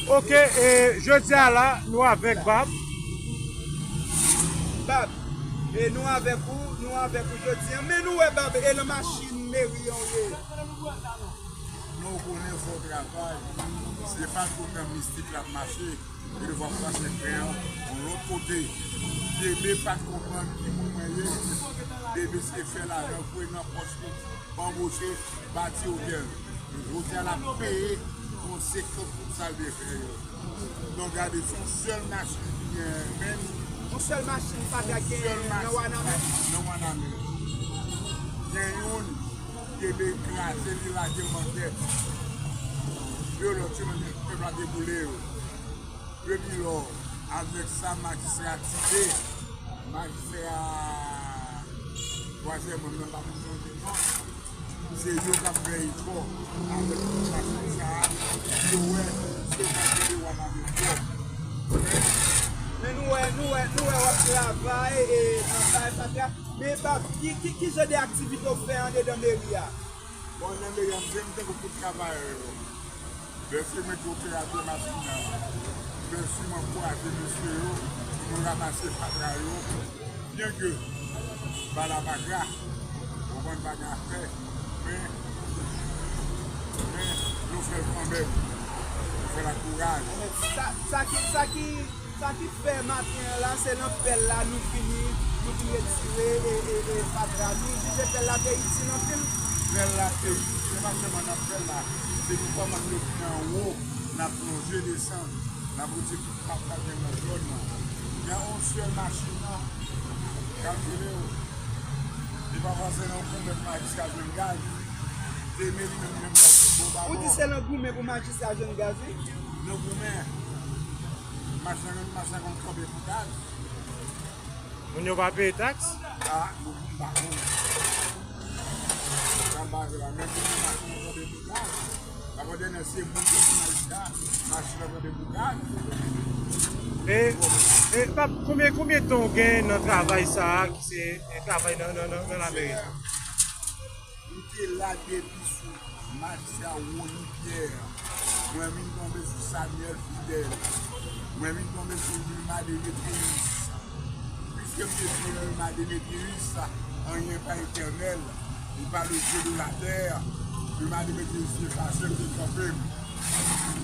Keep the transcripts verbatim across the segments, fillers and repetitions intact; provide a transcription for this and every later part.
Ok, e jodi a la, nou avèk Bab. Bab, e nou avèk ou, nou avèk ou jodi a. Men nou wè Bab, e nan machin meri an w ye. Nou konnen fò travay, se pa toutan mistik l ap mache, e devwa pase pen an yon lòt kote. Debe pa t konprann ki moun mwen ye. Debe se fè lajan, voye nan pòch li, anboche, bati otèl. Jodi a l ap peye konsekans pou sa l te fè yo. Donk gade, se yon sèl machin ki gen menm. Yon sèl machin Fatra gen nan Wanament? Nan Wanament. Gen youn ki te kraze, li lage l nan tèt. De lòt yo, pèp la te boule yo. Depi lò, avèk sa, majistra tire. Majistra twazyèm òm nan, pa pou sonje non. Se yo k ap fè efò avèk popilasyon sa a, pou yo wè se pa de Wanament pwòp. Men nou wè, nou wè, nou wè w ap travay e nan bay fatra. Men Bab, ki, ki, ki jan de aktivite w fè andedan meri a? Bon, nan meri a, m se m tankou tout travayè yo. Lè se mwen ki operatè machin nan, lè se mwen ankouraje mesye yo pou nou ranmase fatra yo. Byenke bala pa gra, ou konprann, pa gen afè, men, men nou fè l kanmenm. Nou fè l ak kouraj. Sa, sa ki, sa ki, sa ki fè maten an la, se nan pèl la nou vini, nou vin retire e, e, e fatra. Nou jije pèl la te itil anpil. Pèl la te itil, se pa sèlman nan pèl la, se pou kòman nou ki anwo, n ap plonje desann, n ap retire tout fatra k gen nan zòn nan. Gen yon sèl machin nan k ap vini, li pa pase nan goumen pou majistra jwenn gaz. Deme li menm, li menm, l ap bon pa bon. Ou di se nan goumen pou majistra jwenn gaz, wi? Nan goumen. Machin nan, machin nan konn kanpe pou gaz. Moun yo pa peye taks? A, nou, m pa konnen. Sa m pa vle la, men si se machin nan kanpe pou gaz, sa vle di se moun ki nan leta, machin nan kanpe pou gaz. E, e, Bab, konbyen, konbyen tan w gen nan travay sa a, ki se, e, travay nan, nan, nan, nan lameri? M te la depi sou majistra Rony Pierre. Mwen vin tonbe sou Samuel Fidèl. Mwen vin tonbe sou Numa Demetrius. Piske m te di Numa Demetrius, anyen pa etènèl, li pa le Dieu de la terre. Numa Demetrius te fache, m te kanpe m.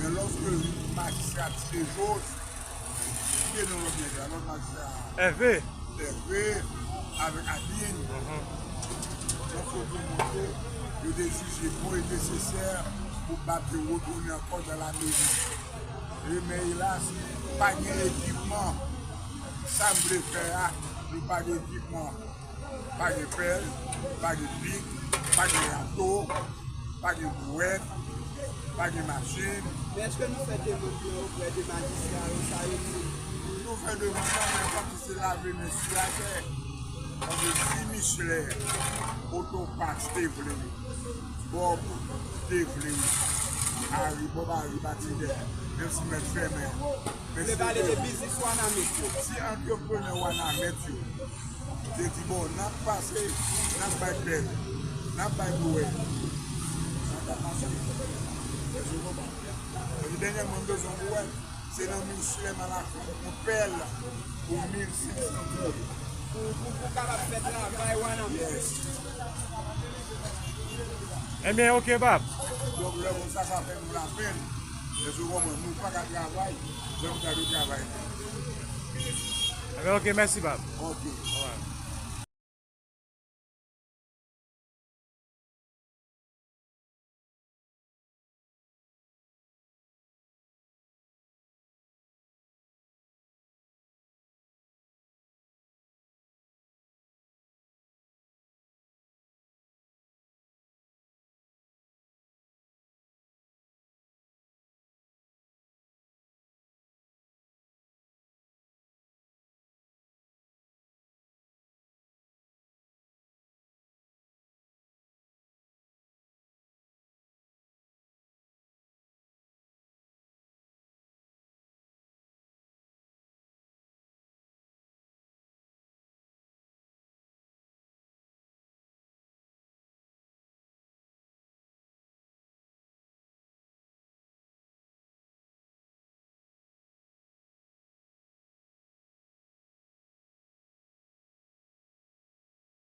Men lòske majistra tire Jos, ki te non lòt nèg la, lòt majistra a? Ève. Ève avèk Adeline. Lòske yo te monte, yo te jije bon e nesesè pou Bab te retounen ankò nan lameri. E men elas, pa gen ekipman. Sa m vle fè a, nou pa gen ekipman. Pa gen pèl, pa gen pik, pa gen rato, pa gen bouwèt, pa gen machin. Men èske nou fè demann yo oprè de majistra yo, sa yo di? Nou fè demann nan, men kòmsi se lave men sou atè. Paske si Michelet, Otopas te vle, Bob te vle, Ari, Bob Ari, Batidè, menm si mèt fèmen. Vle pale de biznis Wanament yo. Si antreprenè Wanament yo te di, bon, n ap pase, n ap bay pèl, n ap bay bouwèt, sa t ap mache. Èske w konprann? Epi dènyèman, m bezwen bouwèt, se nan Michelet m al achte yon pèl pou mil senk san goud. Pou, pou, pou kapab fè travay Wanament. Yes. Ebyen, oke, Bab. Donk, lè konsa, sa fè nou lapenn. Èske w konprann? Nou pa ka travay jan nou ta dwe travay la. Ebyen, oke, mèsi, Bab. Oke. Alright.